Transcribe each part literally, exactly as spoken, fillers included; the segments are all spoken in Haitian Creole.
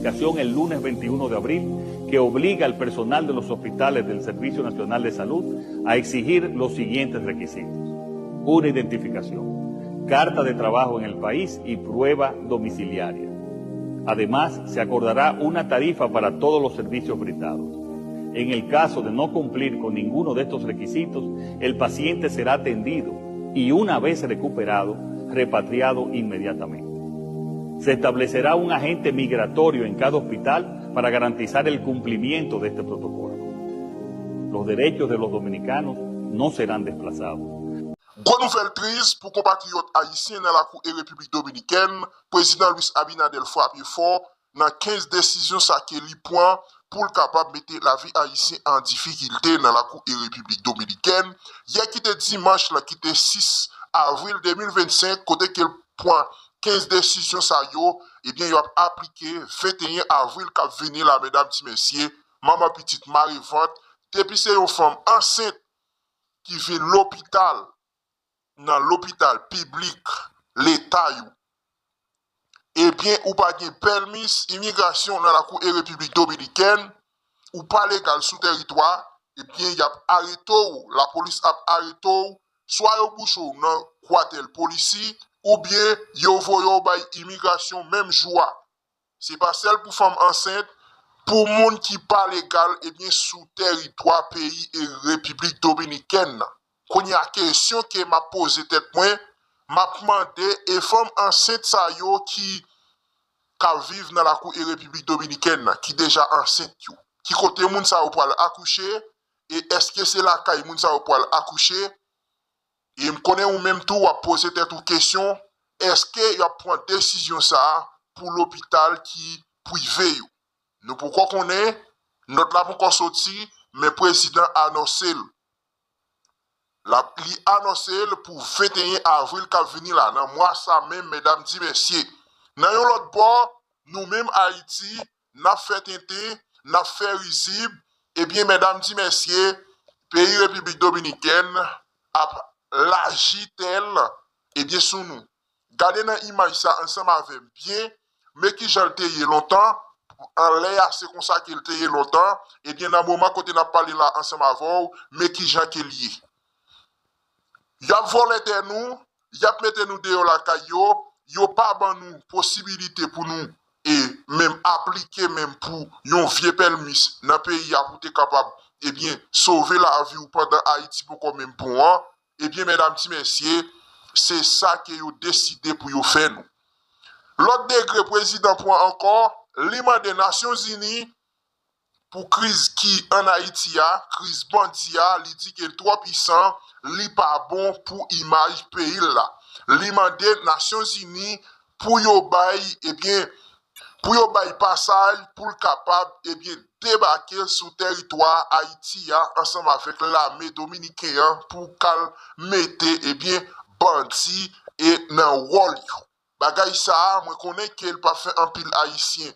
Publicación el lunes veintiuno de abril que obliga al personal de los hospitales del Servicio Nacional de Salud a exigir los siguientes requisitos. Una identificación, carta de trabajo en el país y prueba domiciliaria. Además, se acordará una tarifa para todos los servicios brindados. En el caso de no cumplir con ninguno de estos requisitos, el paciente será atendido y, una vez recuperado, repatriado inmediatamente. Se establecerá un agente migratorio en cada hospital para garantizar el cumplimiento de este protocolo. Los derechos de los dominicanos no serán desplazados. Gwo nouvèl tris pou konpatriyòt ayisyen nan lakou e Repiblik Dominikèn, Prezidan Luis Abinader frape fò nan kenz desizyon sa ke li pran pou l kapab mete lavi ayisyen an difikilte nan lakou e Repiblik Dominikèn. Yè ki te dimanch lan ki te sis avril de mil vennsenk, kote ke l pran kenz desizyon sa yo, ebyen yo ap aplike venteyen avril k ap vini la, medam ti mesye, manman pitit mare vant, depi se yon fanm ansent ki vin lopital, nan lopital piblik leta yo, ebyen ou pa gen pèmis imigrasyon nan lakou e Repiblik Dominikèn, ou pa legal sou tèritwa, ebyen y ap arete w, lapolis ap arete w, swa yo bouche w nan kwatèl polisi, oubyen yo voye w bay imigrasyon menm jou a. Se pa sèl pou fanm ansent, pou moun ki pa legal ebyen sou tèritwa peyi e Repiblik Dominikèn nan. Kounye a kesyon ke m ap poze tèt mwen, m ap mande e fanm ansent sa yo ki k ap viv nan lakou e Repiblik Dominikèn nan, ki deja ansent yo. Ki kote moun sa yo pral akouche? E èske se lakay moun sa yo pral akouche? E m konnen ou menm tou w ap poze tèt ou kesyon, èske y ap pran desizyon sa a pou lopital ki prive yo? Nou poko konnen, nòt la poko soti, men prezidan anonse l. L ap, li anonse l pou venteyen avril k ap vini la, nan mwa sa menm, medam di mesye. Nan yon lòt bò, nou menm Ayiti, n ap fè tenten, n ap fè rizib, ebyen, medam di mesye, peyi Repiblik Dominikèn ap laji tèl, ebyen, sou nou. Gade nan imaj sa ansanm avè m byen, men kijan l te ye lontan, anlè a se konsa ke l te ye lontan, ebyen, nan moman kote n ap pale la ansanm avè w, men kijan ke l ye. Y ap vòlè tè nou, y ap mete nou deyò lakay yo, yo pa ban nou posibilite pou nou e menm aplike menm pou yon vye pèmis nan peyi a pou te kapab, ebyen, sove lavi w pandan Ayiti poko menm bon an, ebyen, medam ti mesye, se sa ke yo deside pou yo fè nou. Lòt degre prezidan pran ankò, li mande Nasyonzini pou kriz ki ann Ayiti a, kriz bandi a, li di ke l twò pisan, li pa bon pou imaj peyi l la. Li mande Nasyonzini pou yo bay, ebyen, pou yo bay pasaj pou l kapab, ebyen, debake sou tèritwa Ayiti a ansanm avèk lame dominiken an pou k al mete, ebyen, bandi e nan wòl yo. Bagay sa a, mwen konnen ke l p ap fè anpil Ayisyen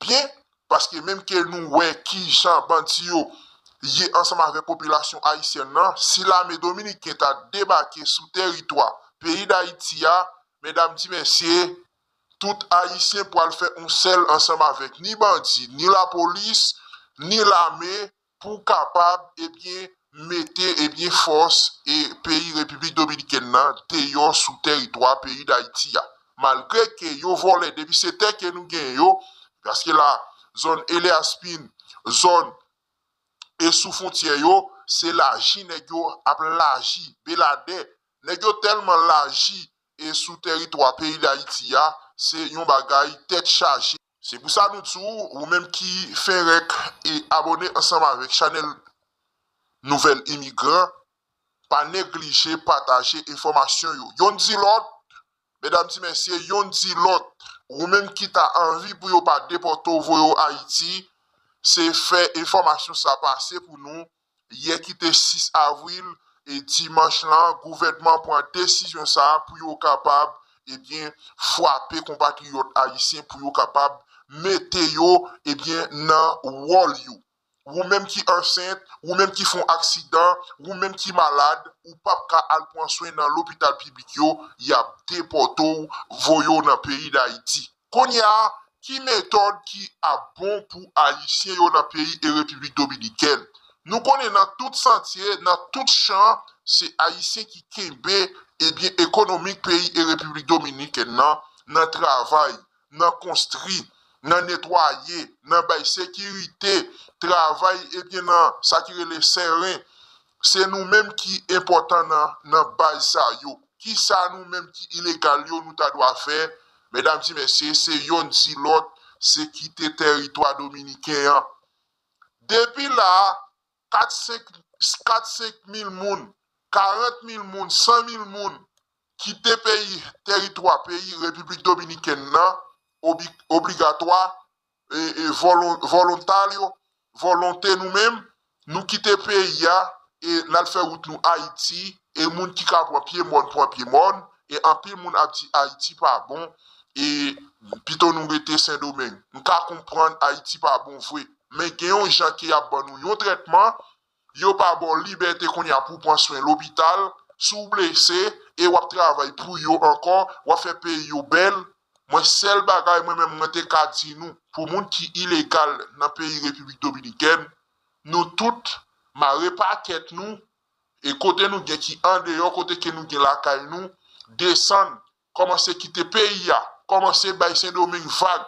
byen, paske menm ke nou wè kijan bandi yo ye ansanm avèk popilasyon ayisyèn nan, si lame dominiken ta debake sou tèritwa peyi Dayiti a, medam di mesye, tout Ayisyen pral fè yon sèl ansanm avèk ni bandi, ni lapolis, ni lame, pou kapab, ebyen, mete, ebyen, fòs e peyi Repiblik Dominikèn nan deyò sou tèritwa peyi Dayiti a. Malgre ke yo vòlè depi se tè ke nou genyen yo, paske la, zòn Eleaspin, zòn e sou fwontyè yo, se laji nèg yo ap laji, beladè. Nèg yo tèlman laji e sou tèritwa peyi Dayiti a, se yon bagay tèt chaje. Se pou sa nou di w, ou menm ki fenrèk e abòne ansanm avèk chanèl Nouvèl Imigran, pa neglije pataje enfòmasyon yo. Yonn di lòt, medam di mesye, yonn di lòt, ou menm ki ta anvi pou yo pa depòte w voye w Ayiti, se fè enfòmasyon sa pase pou nou. Yè ki te sis avril, e dimanch lan, gouvènman pran desizyon sa a pou yo kapab, ebyen, frape konpatriyòt ayisyen, pou yo kapab mete yo, ebyen, nan wòl yo. Ou menm ki ansent, ou menm ki fè yon aksidan, ou menm ki malad, ou p ap ka al pran swen nan lopital piblik yo, y ap depòte w, voye w nan peyi Dayiti. Kounye a, ki metòd ki ap bon pou Ayisyen yo nan peyi e Repiblik Dominikèn. Nou konnen nan tout santye, nan tout chan, se Ayisyen ki kenbe, ebyen, ekonomik peyi e Repiblik Dominikèn nan, nan travay, nan konstri, nan netwaye, nan bay sekirite, travay, ebyen, nan sa ki rele seren. Se nou menm ki enpòtan nan, nan baz sa yo. Kisa nou menm ki ilegal yo nou ta dwa fè? Medam e mesye, se yonn di lòt, se kite tèritwa dominiken an. Depi la, kat, senk, kat, senk mil moun, karant mil moun, san mil moun kite peyi, tèritwa peyi Repiblik Dominikèn nan, obi-, obligatwa, e, e, volon-, volontaryo, volonte nou menm, nou kite peyi a, e n al fè wout nou Ayiti, e moun ki ka pran pye mòn, pran pye mòn, e anpil moun ap di Ayiti pa bon, e pito nou rete Sendomeng. M ka konprann Ayiti pa bon vre, men gen yon jan ke y ap ban nou yon trètman, yo pa ba w libète kounye a pou w pran swen lopital, si w blese, e w ap travay pou yo ankò, w ap fè peyi yo bèl. Mwen, sèl bagay mwen menm mwen te ka di nou, pou moun ki ilegal nan peyi Repiblik Dominikèn, nou tout mare pakèt nou, e kote nou gen ki andeyò, kote ke nou gen lakay nou, desann, kòmanse kite peyi a, kòmanse bay Sendomeng vag.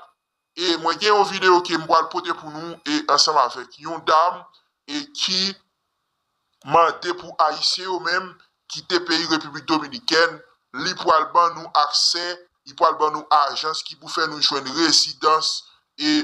E mwen gen yon videyo ke m pral pote pou nou, e ansanm avèk yon dam, e ki mande pou Ayisyen yo menm kite peyi Repiblik Dominikèn, li pral ban nou aksè, li pral ban nou ajans ki pou fè nou jwenn rezidans, e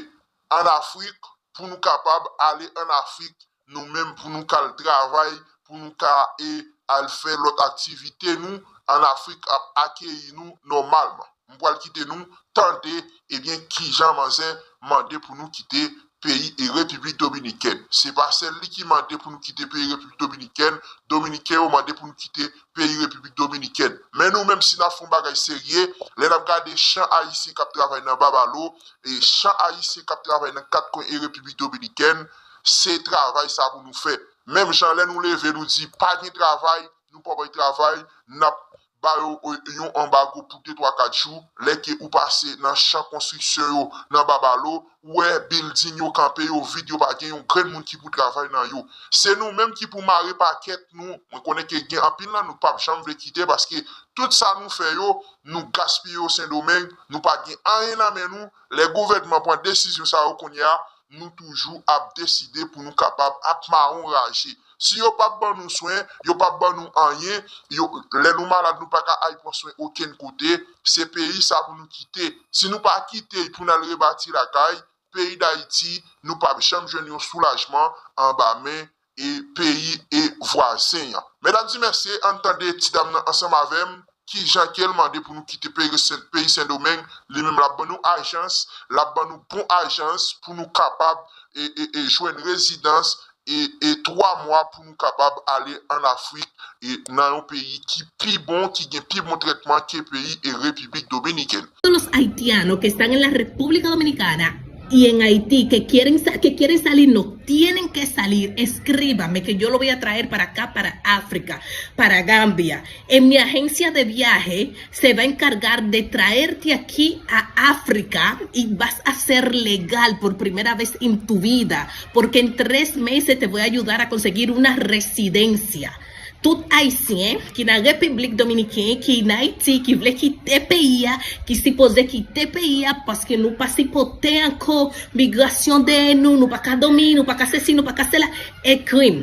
ann Afrik, pou nou kapab ale ann Afrik, nou menm pou nou ka al travay, pou nou ka, e, al fè lòt aktivite nou, ann Afrik ap akeyi nou nòmalman. M pral kite nou tande, ebyen, kijan manzè mande pou nou kite peyi e Repiblik Dominikèn. Se pa sèl li ki mande pou nou kite peyi Repiblik Dominikèn, Dominiken yo mande pou nou kite peyi Repiblik Dominikèn. Men nou menm, si n ap fè yon bagay serye, lè n ap gade chan Ayisyen k ap travay nan Babalo, e chan Ayisyen k ap travay nan kat kwen e Repiblik Dominikèn, se travay sa pou nou fè. Menm jan lè nou leve, nou di pa gen travay, nou pa bay travay, n ap ba yo, e, yon anbago pou de, twa, kat jou. Lè ke ou pase nan chan konstriksyon yo nan Babalo, ou wè bilding yo kanpe, yo vid, yo pa gen yon grenn moun ki pou travay nan yo. Se nou menm ki pou mare pakèt nou. Mwen konnen ke gen anpil nan nou p ap janm vle kite paske tout sa nou fè yo, nou gaspiye yo Sendomeng, nou pa gen anyen nan men nou. Lè gouvènman pran desizyon sa yo kounye a, nou toujou ap deside pou nou kapab ap mawon raje. Si yo p ap ban nou swen, yo p ap ban nou anyen, yo, lè nou malad, nou pa ka al pran swen okenn kote, se peyi sa pou nou kite. Si nou pa kite pou n al rebati lakay, peyi Dayiti, nou p ap janm jwenn yon soulajman anba men e peyi e vwazen an. Medam e mesye, ann tande ti dam nan ansanm avè m, kijan ke l mande pou nou kite peyi Sen, peyi Sendomeng, li menm l ap ban nou ajans, l ap ban nou bon ajans pou nou kapab, e, e, e jwenn rezidans, e, e twa mwa pou nou kapab ale ann Afrik, e nan yon peyi ki pi bon, ki gen pi bon trètman ke peyi e Repiblik Dominikèn. Todos los haitianos que están en la República Dominicana y en Haití que quieren, sa- que quieren salir, no tienen que salir, escríbame que yo lo voy a traer para acá, para África, para Gambia. En mi agencia de viaje se va a encargar de traerte aquí a África y vas a ser legal por primera vez en tu vida, porque en tres meses te voy a ayudar a conseguir una residencia. Tout Ayisyen ki nan Repiblik Dominikèn, ki nan Ayiti, ki vle kite peyi a, ki sipoze kite peyi a, paske nou pa sipòte ankò migrasyon dèyè nou, nou pa ka dòmi, nou pa ka sesi, nou pa ka sela, ekri m.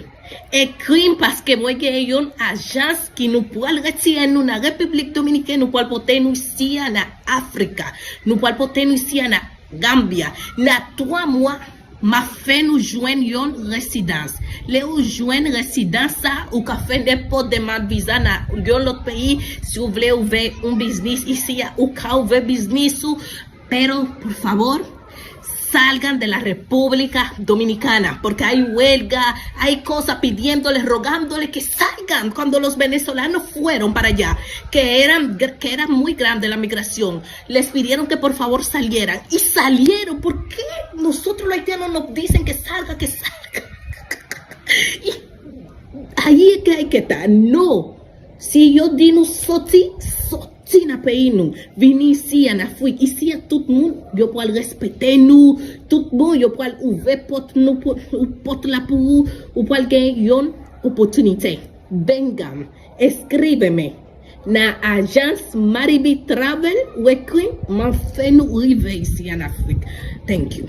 Ekri m paske mwen gen yon ajans ki nou pral retire nou nan Repiblik Dominikèn, nou pral pote nou isi a nan Afrika, nou pral pote nou isi a nan Gambia. Nan twa mwa, m ap fè nou jwenn yon rezidans. Lè ou jwenn rezidans sa, ou ka fè nenpòt demach viza nan yon lòt peyi. Si w vle ouvè yon biznis isi a, ou ka ouvè biznis ou. Pero, por favor, salgan de la República Dominicana, porque hay huelga, hay cosas pidiéndole, rogándole que salgan cuando los venezolanos fueron para allá, que eran, que era muy grande la migración. Les pidieron que por favor salieran y salieron. ¿Por qué nosotros los haitianos nos dicen que salga, que salga? Y ahí es que hay que estar. No. Si yo di nou soti, soti. Sòti nan peyi nou, vini isi an Afrik. Isi a tout moun, yo pral respekte nou. Tout moun, yo pral ouvè pòt nou pou, ou pòt la pou ou. Ou pral gen yon opòtinite. Bengam, eskribeme nan ajans Maribi Travel ou ekri m, m ap fè nou rive isi an Afrik. Thank you.